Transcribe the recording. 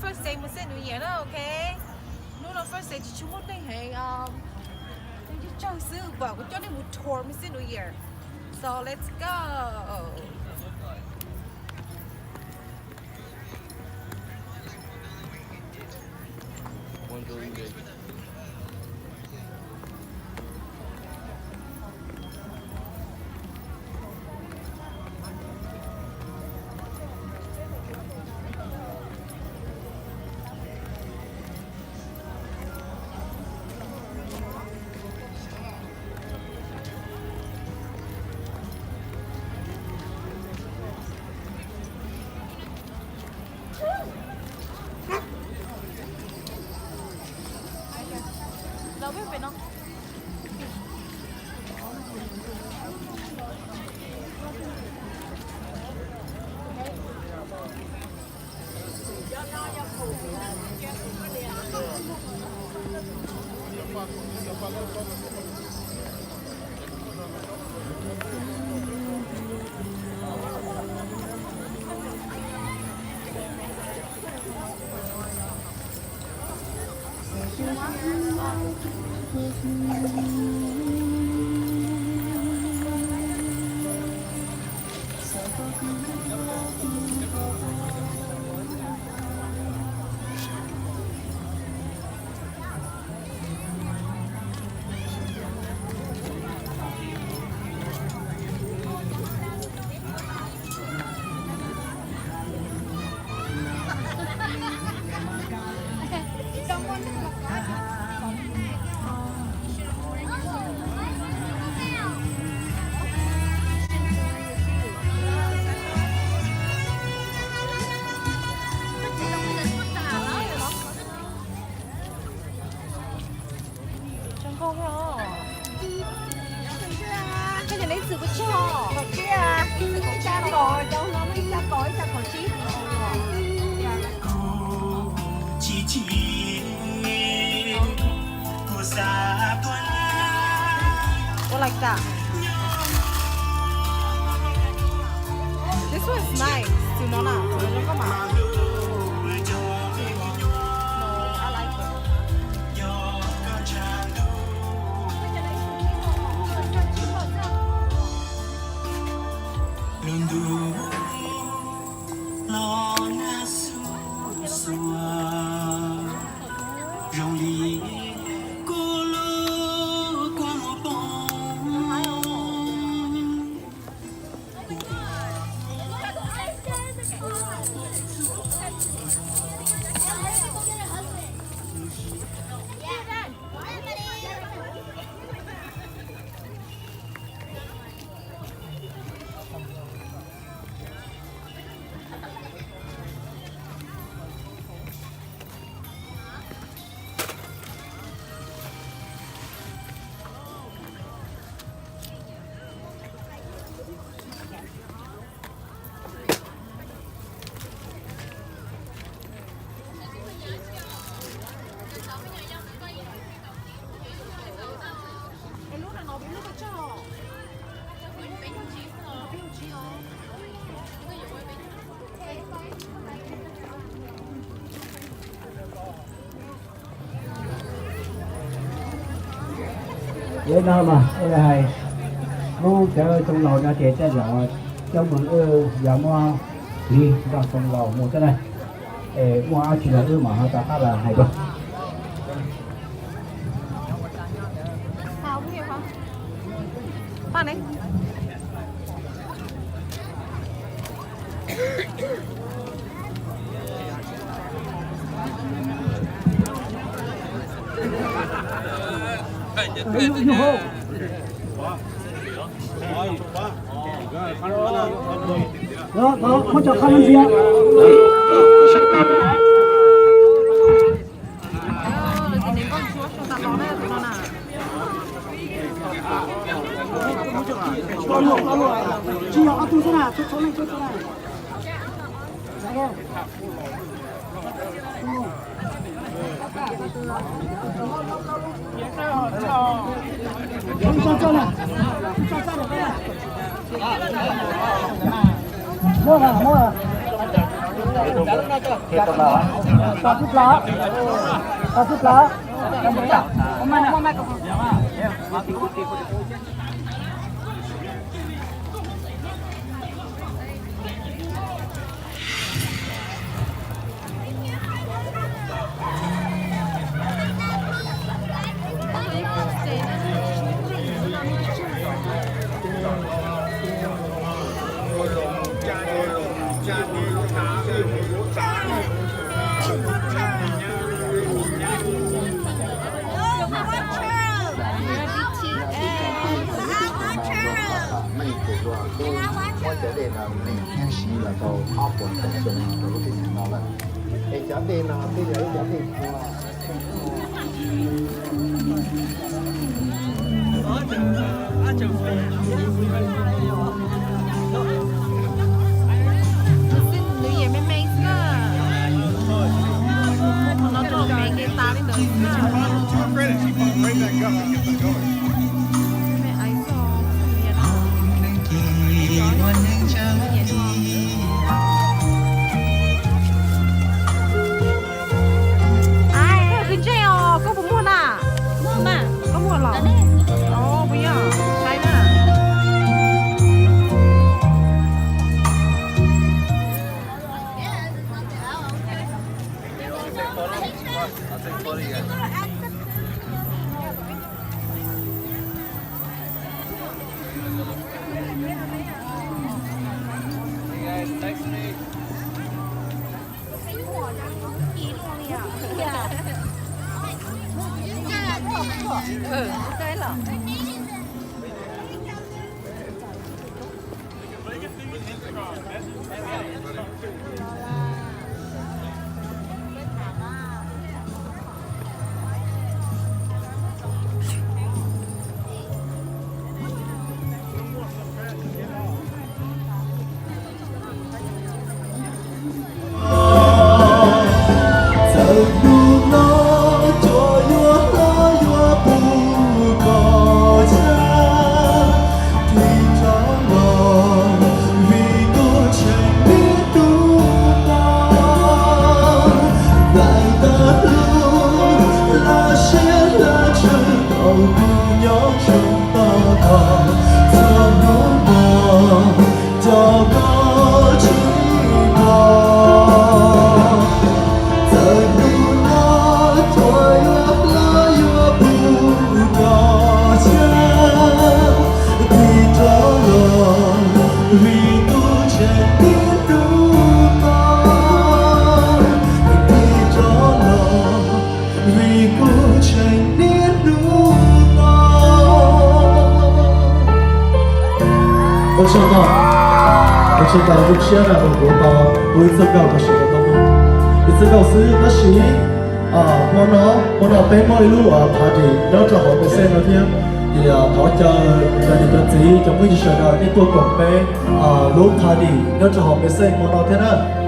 First day Mrs New Year na, ok. Hnub no first day tsis tshua muaj neeg heev, ib tsawg xwb, but kuv coj nej mus tour Mrs New Year. So let's go. Koj cov neb txwm kuv tsis ho. Ib xya kaum, cov no ib xya kaum, ib xya kaum tsib. Go like that. This one is nice. Txwm no na, txwm no zoo nkauj mas. No, I like it. Lub ntuj los nag xuj xuav, zoo li kuv lub kua muag poob. Li no mas hais, hnub cov xyoo laus no ces tej zaum cov mus wb yog muab hliv nrog xyoo laus mus xwb na. Es muaj dab tsi los wb mam ho rov qab los hais dua. Muab cov qab ntxias. Tsis yog ob tug xwb na, txhua txhua leej txhua txhua na. Muab, muab. Muab cov dej no nees thiab siv los tau ob puas tawm xyoo no rau lub teb chaws no lawm. Es cov dej no twb yog ib cov dej Ai, koj ntsej os, koj puas muaj na? Koj muaj los? Puas yog? Saib na. Txawm hnub no cov yuav hlob yuav pub kom txhab, tig rov los vim tuaj tseem niaj hnub no. Nplaim tag lub hla siab hla tshee tau kuv nyob zoo tag nrho txhua hnub no. Cov koj tsis pom, txawm hnub no cov yuav hlob yuav pub kom txhab, tig rov los vim tuaj tseem niaj hnub no. Tig rov los vim kuv tseem niaj hnub no. Ua tsaug ntau, ua tsaug ntau zoo siab na uas kuv tau hu ib txoj nkauj rau sawv daws tau mloog. Ib txoj nkauj xwb tab sis hmo no, hmo no peb muaj ib lub party nyob rau hauv Pem Xeem no thiab. Ces thov caw cov niam cov txiv cov phooj ywg sawv daws nej tuaj koom peb lub party nyob rau hauv Pem Xeem hmo no thiab na.